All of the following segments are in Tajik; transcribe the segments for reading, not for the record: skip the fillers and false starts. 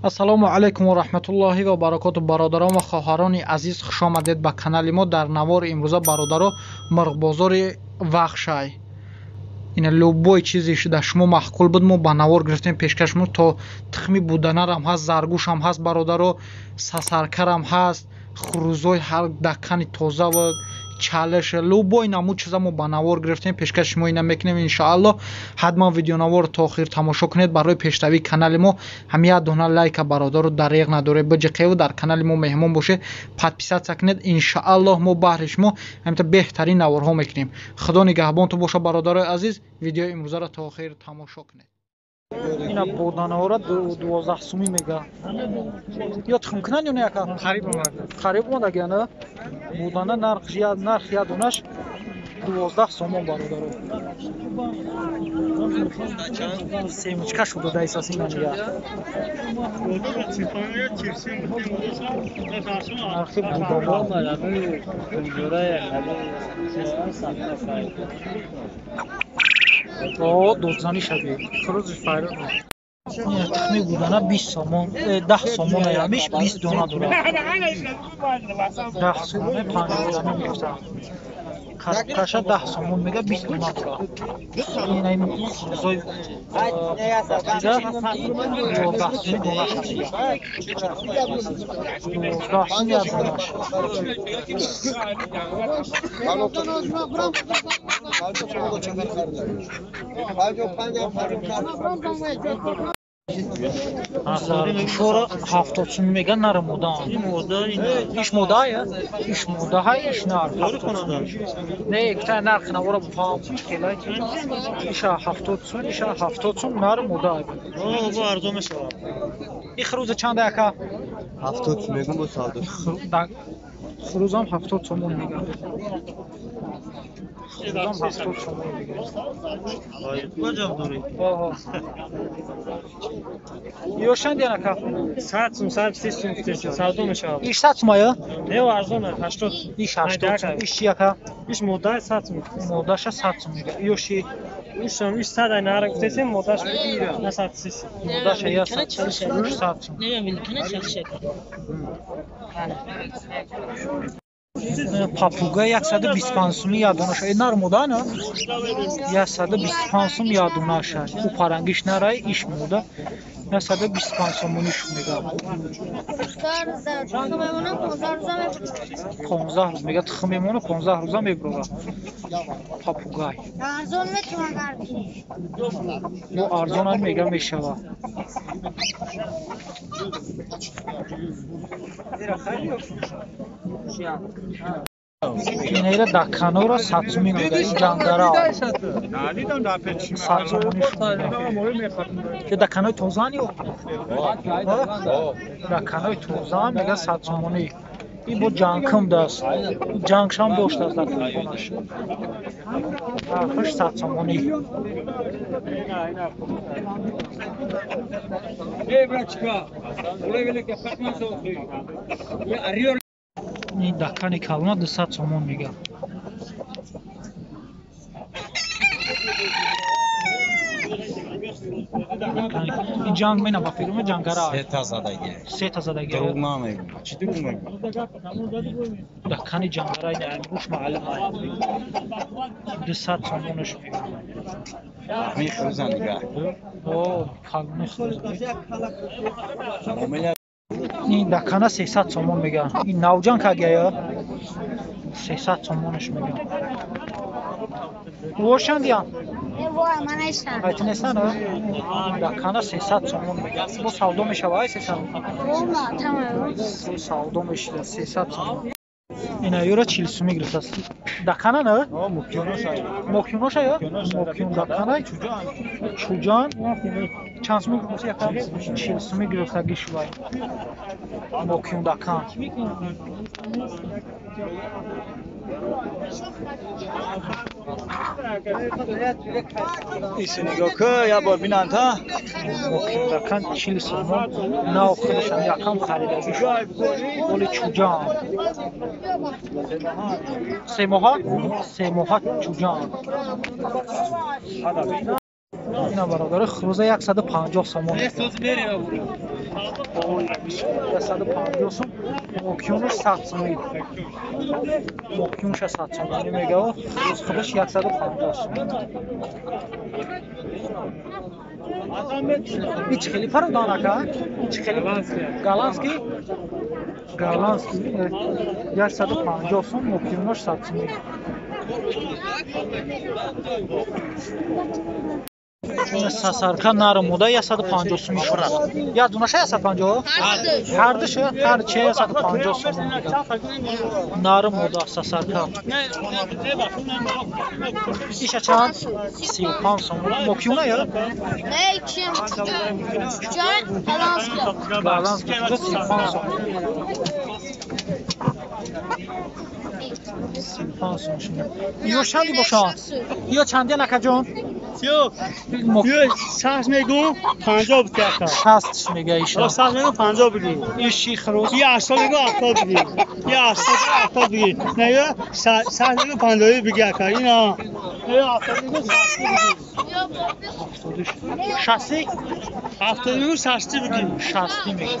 Ассалому алайкум ва раҳматуллоҳи ва баракоту. Бародарон ва хоҳарони азиз, хуш омадед ба канали мо. Дар навори имрӯза, бародаро, мурғбозори Вахшай. Ина любой чизе дар шумо маъқул буд, мо ба навор гирифтем пешкаш мо. То тухми буданарам ҳаст, заргӯшам ҳаст, бародаро, сасаркарам ҳаст, хурӯзои ҳар дакани тоза ва чалаш, любой намуд чиза мо ба навор гирифтем, пешкаш шумо ина мекунем иншоаллоҳ. Ҳатман видеонаворро то охир тамошо кунед. Барои пешравии канали мо ҳам як дона лайка, бародаро, дареғ надоред, биҷиқеву дар канали мо меҳмон бошед, подписаться кунед. Иншоаллоҳ мо баҳри шумо ҳамта беҳтарин наворҳо мекунем. Худо нигаҳбонтон боша, бародарои азиз. Видеои имрӯзаро то охир тамошо кунед. Ина боданаҳоро 12 сумӣ мега. Ё тухм кунанд ё не, ака? Қариб омад. Қариб омадаги, ана? Бодана нарх як донаш 12 сомон, бародаро. Семечка шуда даисас ина мега. Нархи будана. О, додзанӣ шаби. Хурӯзи файрон. Тухми будана 20 сомон, 10 сомон аямиш 20 дона дорад. 10 сомон 50 дона мегуфтанд. Коробкаша 10 сомон мега, 20 дона дорад. Ин ин хурӯзои 12 сомон донаш мега. 12 сомон як донаш. Заргӯшоро 70 сум мега, нар модаам. Иш модаая? Иш модаҳай, иш нар. Не, гуфта нархи навора буфаҳам хелай. Иша 70 сум, иша 70 сум, нар модаай. Бо арзон мешавад. И хурӯза чанда, ака? 70 сум мегум, бо савдо. Хурӯзам 70 сомон мега. Хурӯзам 70 сомон мега. Куҷо дорӣ? Оҳо. Ё чанд ака? 100 сум, 130 сум гуфтеси, савдо мешавад. Иш 100 сум ая? Не, арзон аст, 80. Иш 80 сум. Иш чи, ака? Иш модаи 100 сум. Модаша 100 сум мега. Ё ши? Ишам иш 100 ай нара гуфтеси, модаш 130. Модаша 130, 100 сум. Папуга 125 сум як донаша. Э, нар мода на? 125 сум як донаша. Ӯ парангиш нарай, иш мода. 125 сомониш мега. 15 рӯз мега тухм мемона, 15 рӯза мебурора. Папугай. Бо арзонам мега мешава. Инера даканора 100 сумӣ мега, ин ҷангара. 100 сомониш мега. Ё даканои тозаан ё? Даканои тозаан мега 100 сомонӣ. Ин бо ҷангкум даст. Ҷангшам доштааст дар телефонаш. Нархаш 100 сомонӣ. Ин дакани калона 200 сомон мега. Ин ҷанг мена ба фирма ҷангара. Сета задаги. Сета задаги. Дурӯғ намегӯм. Чӣ дурӯғ мегӯм? Дакани ҷангара ин гӯш маълум ай. 200 сомонаш мега. Ҳамин хурӯза нигаҳ. О, калони хурӯз. Ин дакана 300 сомон мега. Ин навҷанг кагия? 300 сомонаш мега. Вошандиян? Ай, ту нестан, а? Дакана 300 сомон мега. Бо савдо мешава, ай 300? Савдо мешида 300 сомон. Ина юра 40 сумӣ гирифтааст. Дакана на? Мокюноша я? Мокюн дакана. Чуҷан. Чанд сумӣ гирифтааст яка? 40 сумӣ гирифтаги шувай. Мокюн дакан. Иси нигоҳ ку, як бор бинанд ҳа. Мокюндакан 40 сомон нав худашам якам харидагӣ шуд. Оли чуҷан. Се моҳа? Се моҳа чуҷан. Ина бародари хурӯза 150 сомон. 150 сом. Мокюнаш 100 сомон. Мокюнша 100 сомонӣ мегава. Хурӯз худаш 150 сом. Ич хеле пародан ака? Ич хеле голландский? Голландский 150 сом, мокюнаш 100 сомон. Сасарка нарм буда 150 сом шуд. Як дунаша 150? Ҳардуш, ҳар чи 150 сом мегӯяд. Нарм буда сасарка. Иша чанд? 35 сом. Мокюна я? Не, чем? Чуҷан, голландский. Голландский чуҷа 35 сом. 35 сом шуд. Ё чанди бошанд? Ё чанди накаҷон? Шаш мегӯ 50 бутяка. 60 мега иша. Шаш мегӯ 50 бигӣ. Иши хурӯз. Я 80 мегӯ 70 бигӣ. Я 80 70 бигӣ. Не я шаш мегӯ 50 бигӣ ака. Ина. Я 70 мегӯ 60 бигӣ. 60? 70 мегӯ 60 бигӣ. 60 мегӯ.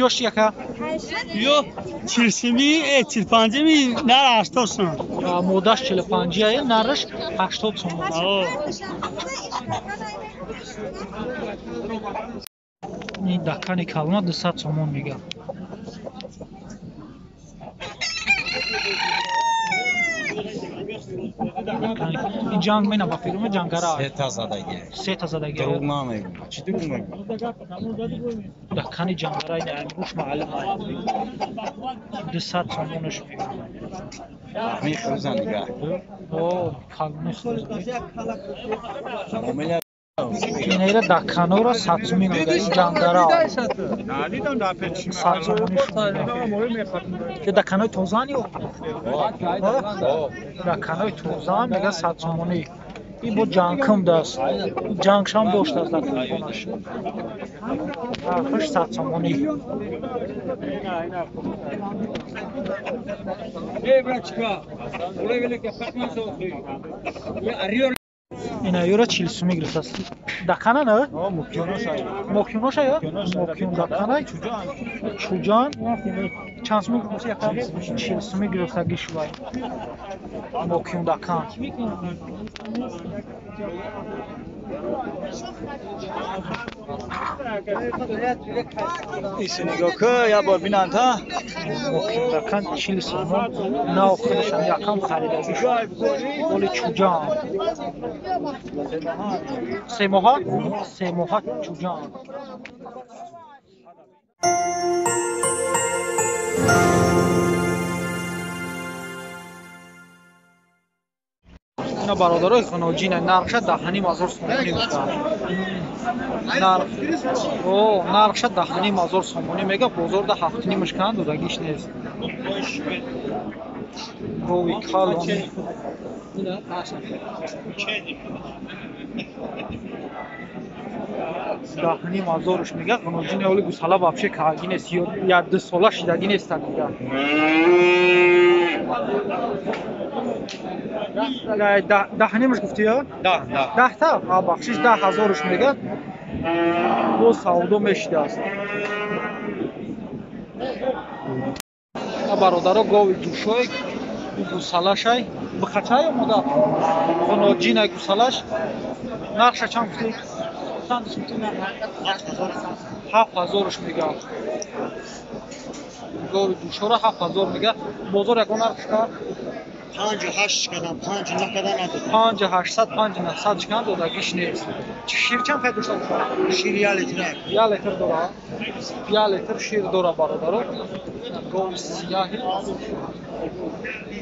Ёш яка? Ё 40 ми, 45 ми, нар 80 сом. Модаш 45 ае, нараш 80 сом. Ин дакани калона 200 сомон мега. Ин ҷанг мена ба фирма ҷангара. Се та задагӣ. Се та задагӣ. Дурӯғ намегӯм. Чӣ дурӯғ мегӯм? Дакани ҷангара ин гӯш маълум ай. 200 сомонаш мега. Ҳамин хурӯза нигаҳ ку. О, калони хурӯз. Инера даканора 100 сомон мега. Ин ҷангара. 100 сомониш мега. Ё даканои тозаан ё? Даканои тозаан мега 100 сомонӣ. Ин бо ҷангкум даст. Ҷангшам доштааст дар телефонаш. Нархаш 100 сомонӣ. Ина юра 40 сомӣ гирифтааст. Дакана на? Мокюноша ё? Мокюн дакана. Чуҷан. Чанд сомӣ гирифтааст яка? 40 сомӣ гирифтагӣ шувай. Мокюн дакан. Иси нигоҳ ку, як бор бинанд ҳа. Мокюн дакан 40 сомон нав худашам якам харидагӣ шуд. Оли чуҷан. Се моҳа? Се моҳа чуҷан. Ина бародарои хуноҷина нархша 10,5 ҳазор сомонӣ гуфтанд. Нархша 10,5 ҳазор сомонӣ мега, бозорда 7,5 кан додагиш нест. Гови калон. 10,5 ҳазорш мега, хуноҷина оли гусала вообще каги нест, я ду сола шидаги нест дига. 10,5-ш гуфтӣ ё? Даҳта? Бахшиш 10 ҳазорш мега. Боз савдо мешидааст. Бародаро гови ҷӯшой гусалашай бихачай омода хуноҷинай гусалаш нархша чанд гуфтӣ? 7 ҳазорш мега. Гови ҷӯшора 7 ҳазор мега. Бозор ягон нархш кард? 5,8 кардам, 5,9 кардам надодам. 5,800, 5,900 чикан додагиш нест. Шир чанд фай дошта бошад? Шир 1 литр. 1 литр дора. 1 литр шир дора бародаро. Гови сияҳи.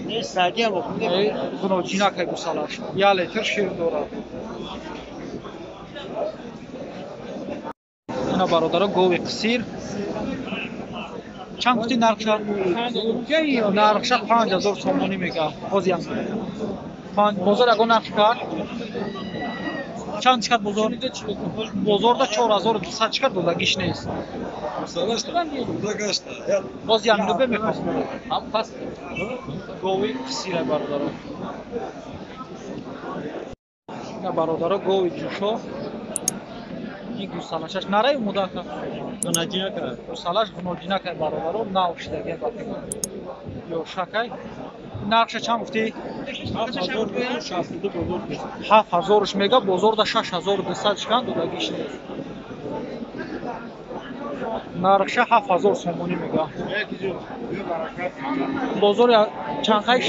Не, сагиам бо. Хуноҷинакай гусалаш. 1 литр шир дора. Ина бародаро гови қисир. Чанд гуфти нархша? Нархша 5000 сомонӣ мега. Ҳозир бозор ягон нарх кард? Чанд чикад бозор? Бозорда 4200 чикад додагиш нест. Боз як нубе мехост. Гови писира бародаро. На бародаро гови ҷӯшо. Ин гӯсалашаш нараи умудака. Гӯсалаш гуноҷинакай бародаро, нав шидаги ёшакай. Нархша чанд гуфтӣ? 7000-ш мега, бозорда 6200 шикан додагиш нест. Нархша 7000 сомонӣ мега. Бозор чанқай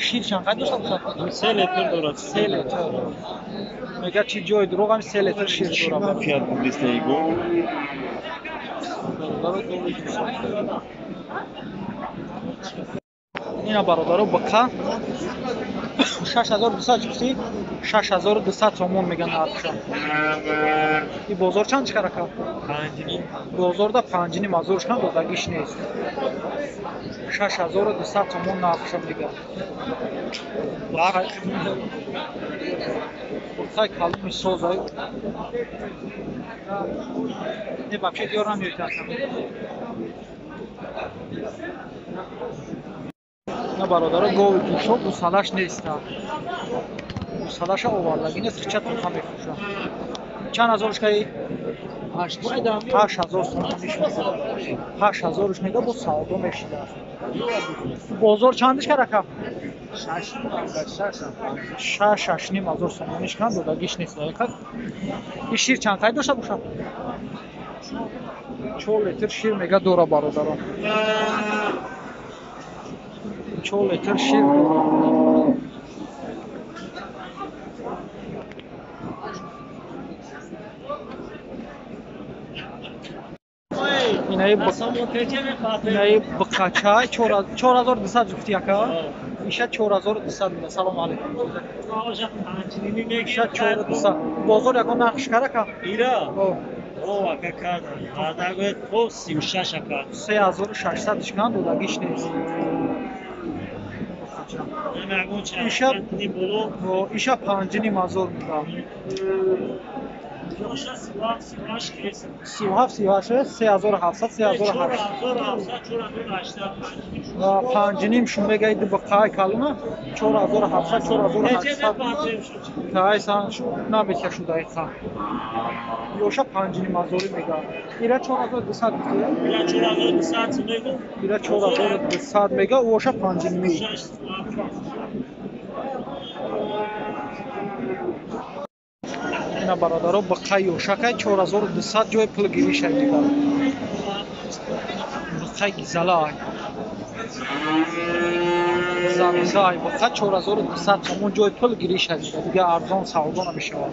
шир чанқай дошта бошад? 3 литр дорад. 3 литр. Мега чи ҷои дурӯғ ҳам 3 литр шир дорад. Ина бародаро бақа 6200 гуфтӣ? 6200 сомон меган нархша. И бозор чанд чикар ака? Бозорда 5,5 ҳазор шикан додагиш нест. 6200 сомон нархша меган. Бақай каломи созай. Не вообще диёр намеёяд ака. На бародаро гови ҷӯшо гусалаш нест. Гусалаша овардаги нест, хича туха мефурӯшад. Чанд ҳазорш каи? 8000 сомониш мега. 8000-ш мега, бо савдо мешида. Бозор чандиш кар ака? 6-6,5 ҳазор сомониш кан додагиш нест. И шир чанд қай дошта бошад? 4 литр шир мега дора бародаро. 4 литр шир дора. Инаи бақачай 4200 гуфти ака? Иша 4200 мега. Салом алейкум. Иша 4200. Бозор ягон нарх шикар ака? Ира? О, ака кардан. Мардагӯяд то 36 ака. 3600 шикан додагиш нест. Иша 5,5 ҳазор мега. 37 38 3700 3800 5,5 шум мега иди бақай калуна 4700 4800 кайсан наметя шуда иқа. Ёша 5,5 ҳазори мега. Ира 4200 гуфти? Ира 4200 мега. Ира 4200 мега, оша 5,5. Ина бародаро бақай ёшакай 4200 ҷои пул гиришай мега. Бақай гизалай. Замизай бақа 4200 сомон ҷои пул гиришай мега. Дига арзон савдо намешавад.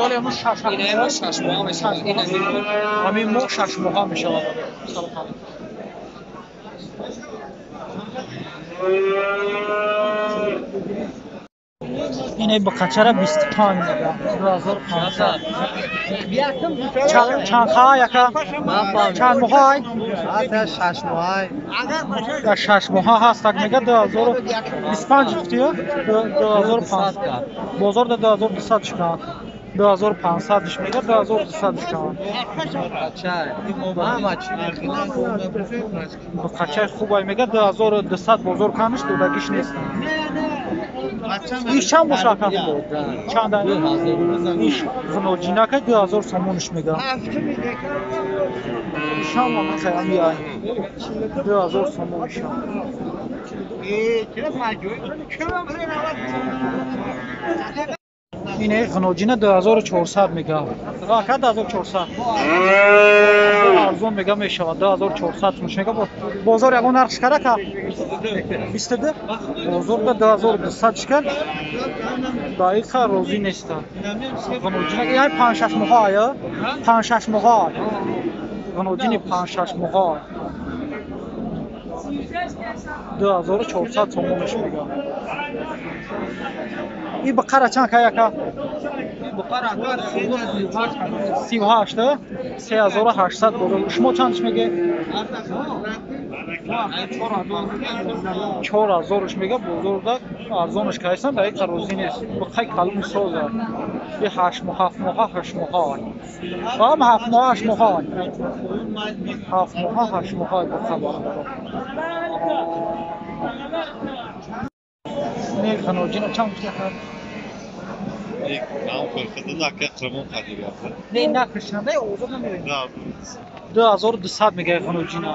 Ёле мо 6 моҳ мешавад. Ҳамин моҳ 6 моҳа мешавад. Салом алейкум. Ине бақачара 25 мега. 2500. Чанд хай ака? Чанд моҳай? 6 моҳай. 6 моҳа ҳастак мега 2025 гуфтӣ? 2500. Бозорда 2200 шикан. 2500 мега, 2200 шикан. Бақачаи хубай мега 2200 бозор каниш додагиш нест. Иш чанд боша ака? Чанд? Иш ғуноҷинака 2000 сомониш мега. Ишам ами 2000 сомониш. Ине ғуноҷина 2400 мега. Ака 2400. Арзон мега мешавад 2400 сомониш мега. Бозор ягон нарх шикар ака? 22? Бозорда 2200 шикар. Дақиқа розӣ нестанд. Ғуноҷина яъне 5-6 моҳа ая? 5-6 моҳа. Ғуноҷини 5-6 моҳа. 2400 сомониш мега. И бақара чанд кай ака? 38 3800 бозор. Шумо чандш меге? 4000-ш мега бозорда арзонш кайсан, дар иқа розӣ нест. Бақай калони соза. И 8 моҳ, 7 моҳ, 8 моҳ. Ам 7 моҳ, 8 моҳ. 7 моҳ, 8 моҳ бо хабар. Не ханожина чанд гуфта? Не накришанда озод намеояд. 2200 мегӯяд ханожина.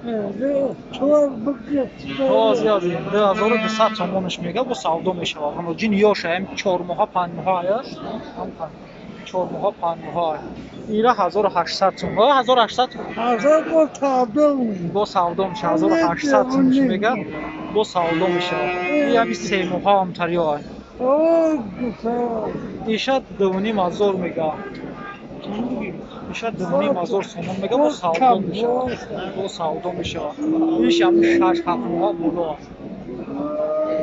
2200 сомонаш мега бо савдо мешавад. Ханожин ёша ҳам 4 моҳа 5 моҳа аяш. 4 моҳа 5 моҳа. Ира 1800 сом. 1800 бо савдо мешавад. 1800 сомонаш мега бо савдо мешавад. И ҳами 3 моҳа ҳам тариё. Иша 2500 мега. Иша 2500 сомон мега бо савдо мешавад. Бо савдо мешавад. Иш ҳам 6-7 моҳа боло.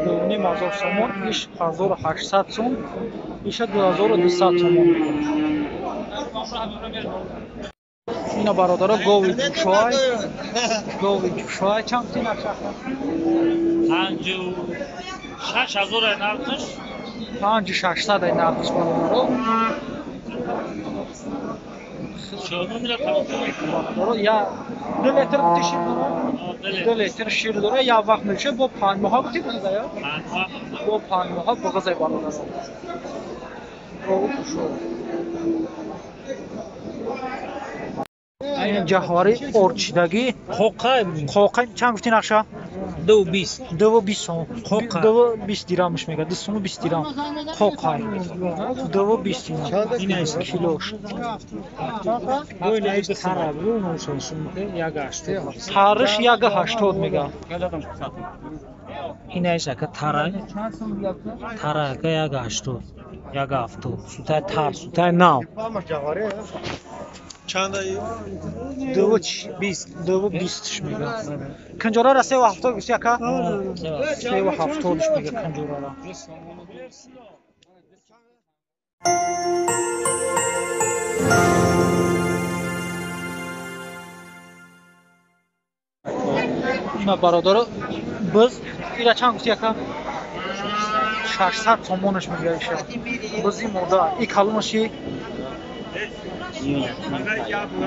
2500 сомон, иш 1800 сом, иша 2200 сомон мега. Ина бародаро гови ҷӯшой. Гови ҷӯшой чанд тин акша? 5600 нархш. 5600 нархш бародаро. Бародаро я 2 литр шир дора. 2 литр шир дора, я вақт меша бо 5 моҳ гуфти буза я? Бо 5 моҳ буғзай бародаро. Гови ҷӯшой. Ин ҷаҳвари орчидагӣ Қоқай қоқай чанд гуфти нақша? 2.20. 2.20 сом. Қоқай. 2.20 дирамш мега. 2 сому 20 дирам. Қоқай. 2.20 дирам. Ин аст килош. Ин аст тараб, 1.80. Тариш 1.80 мега. Ин аст ака тарай. Тарай ака 1.80. 1.70. Сутай тар, сутай нав. 2.20 мега. Канҷорара 3.70 гуфти ака? 3.70 мега канҷорара. Ина бародаро биз ира чанд гуфти ака? 600 сомонаш мега иша. Бизи мода и калонаши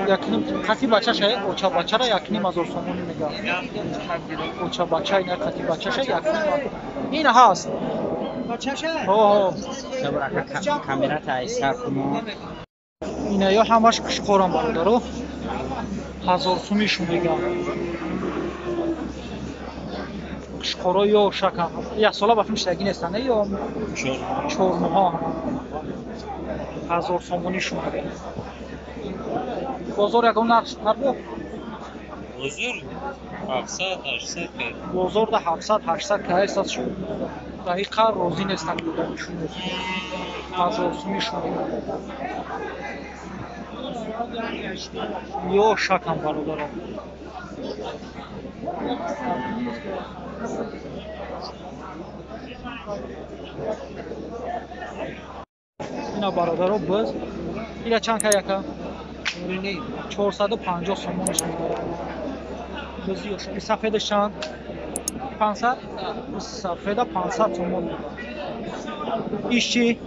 якним қати бачаша оча бачара 1500 сомонӣ мега. Оча бача ина қати бачаша якним. Ин ҳаст. Бачаша? Ҳо. Камера та куно. Ина ё ҳамаш қишқорам бародаро. 1000 сумишу мега. Қишқоро ё шака. Як сола ба фимшдаги нестанд ё 4 моҳа. 1000 сомонишу мега. Бозор ягон нарх набу? Бозор 700-800 кай. Бозорда 700-800 кай аст шу. Дақиқа розӣ нестанд доданишон. 1000 сумишу мега. Ё шакам бародаро. Ина бародаро биз ира чанд кай ака? 450 сомонаш мега. Биз ёш. И сафедаш чанд? 500? Сафеда 500 сомон мега. Иш чи?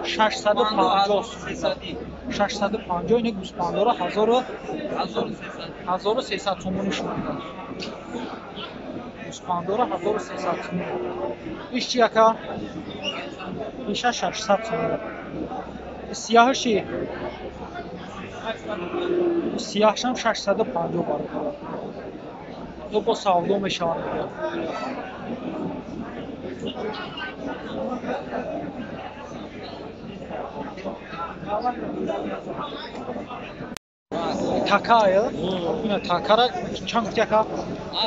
650. 650 ина гӯспандора 1300 сомониш мега. Гӯспандора 1300 сомон. Иш чи ака? Иша 600 сомон. Сияҳши? Сияҳшам 650 баробар. Ё бо савдо мешаванд. Такая? Ина такара чанд гуфти ака?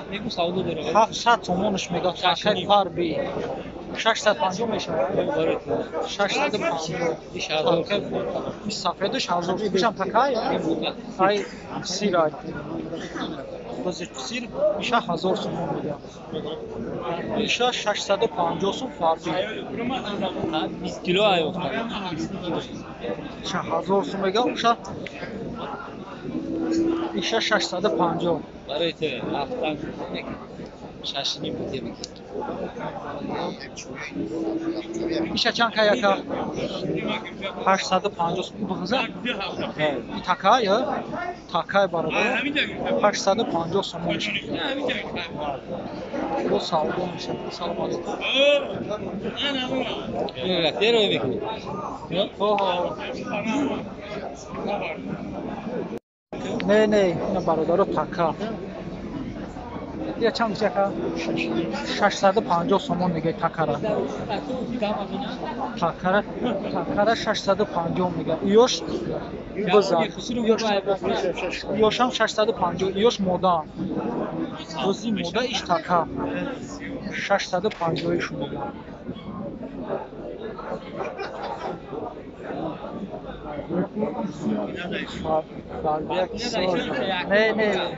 Мегу савдо дора. 700 сомонаш мега такаи фарби. 650 мешавад. 650. Иш сафедаш 1000. Ишам такай? Ай сирай. Бузи сир иша 1000 сомон мегӯяд. Иша 650 сом фарби. 20 кило ай охта. Иша 1000 сом мегӯяд, уша иша 650. Барои ту ҳафтан шашним бутем. Иша чанд кай ака? 850 сом. Буғза? И такай, такай бародар. 850 сомон мешавад. Бо савдо мешавад. Салом алейкум. Не, не, ина бародаро така. Я чанд яка? 650 сомон мегӯяд такара. Такара, такара 650 мегӯяд. Ёш биза. Ёшам 650, ёш мода. Бузи мода иш така. 650 иш мегӯяд. Не, не.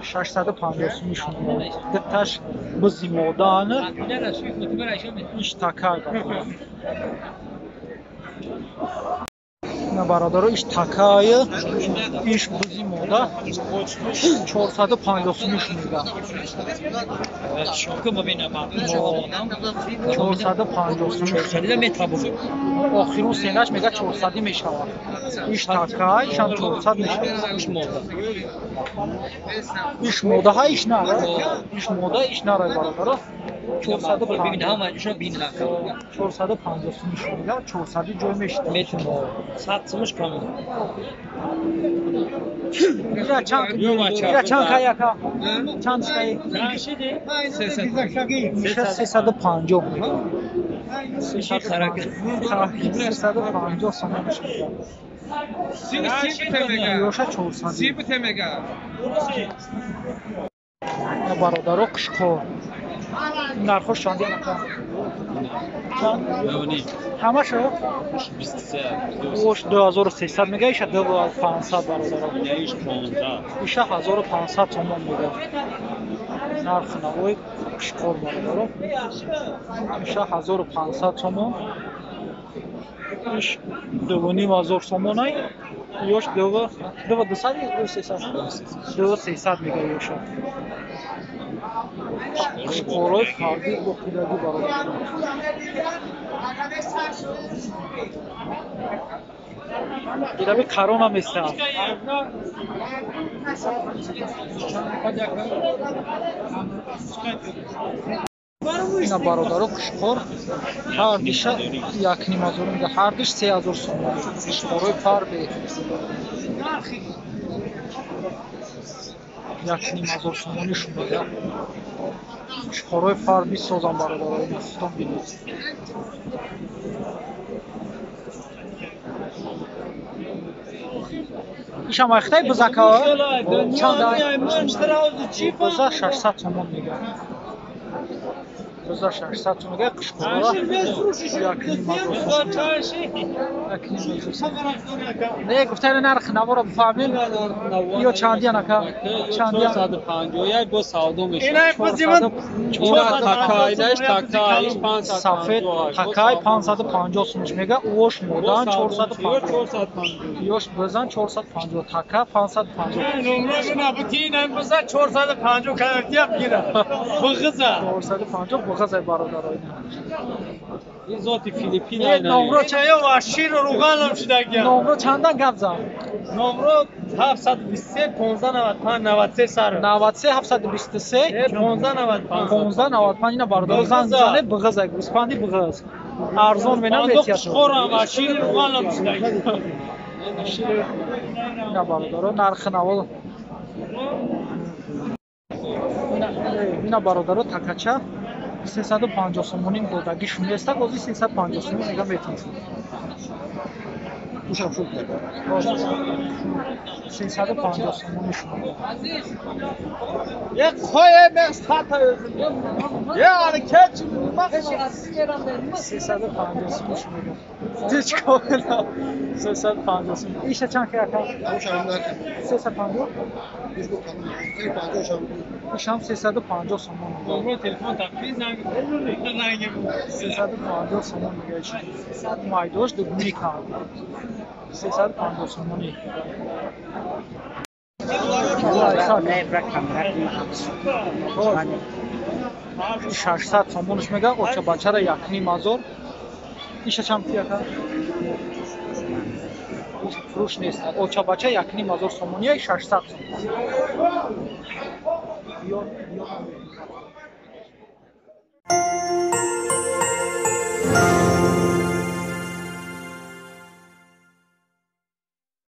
650 сомон мегӯяд. Диташ бузи модааны иш така. На бародаро иш такая, иш бузи мода 450 сомон мегӯяд. 450 сомон. Охирун сенаш мегӯяд 400 мешавад. Иш такай, ишам 400 мешавад. Иш мода ҳа иш нара. Иш мода иш нара бародаро. 450 450 сомон мегӯяд, 400 ҷой мешавад. Ира чанд? Ира чанд кай ака? Чанд кай? 350. 350 сомон мешавад. Ёша 400. Бародаро қишқор. Нархош чанд ака? Ҳамашо? Ош 2300 мега, иша 2500 бародаро. Иша 1500 сомон мега. Нархи навои қишқор бародаро. Иша 1500 сомон. Иш 2500 сомонай. Ёш 2200 2300. 2300 мега ёша. Қишқорҳои фардӣ боқидагӣ бародаро. Ираби қарона местам. Ина бародаро қишқор ҳардиша 1,5 ҳазор мега, ҳардиш 3000 сомон. Қишқорҳои фарбе 1,5 ҳазор сомониш мега. Қишқорҳои фарби созам бародаро, ина худтон бинед. Ишам айхтай бузака? Чанд ай? Буза 600 сомон мега. Буза 600 сомон мега, қишқорҳо 1,5 ҳазор сомон. Не, гуфтани нархи наворо бифаҳмем. Ё чандиян ака? Чандиян? 451 бо савдо мешавад. Сафед такай 550 сомон мега, ош модан 450. Ёш бизан 450, така 550. 450 буғазай бародаро. Ин зоти Филиппин. Номро номро чандан гап зад? Номро 723 1595 93 сар. 93 723 1595 1595. Ина бародаро занг бизане, буғазай, гӯспанди буғаз. Арзон менам метият. Қишқорам ва шири руғанам шудагӣ. Ина бародаро нархи наво. Ина бародаро такача 350 сомонӣ додагиш неста, ози 350 сомон мега метавон. 350 сомонӣ шумо. Як қоя мес хата өзүм. Я аны кеч. 350 сум мегӯям. Ту чӣ кор кардам? 350 сум. Иша чанд ки ака? 350? Ишам 350 сомон мегӯям. Телефон тақфи занг. 350 сомон мегӯяд иши. Майдош дугуни кам. 350 сомонӣ. Не, бра камера. 600 сомонш мега, оча бачара 1,5 ҳазор. Иша чанд пи ака? Иш фурӯш нест. Оча бача 1,5 ҳазор сомония, 600 сомон. Биёр, биёр.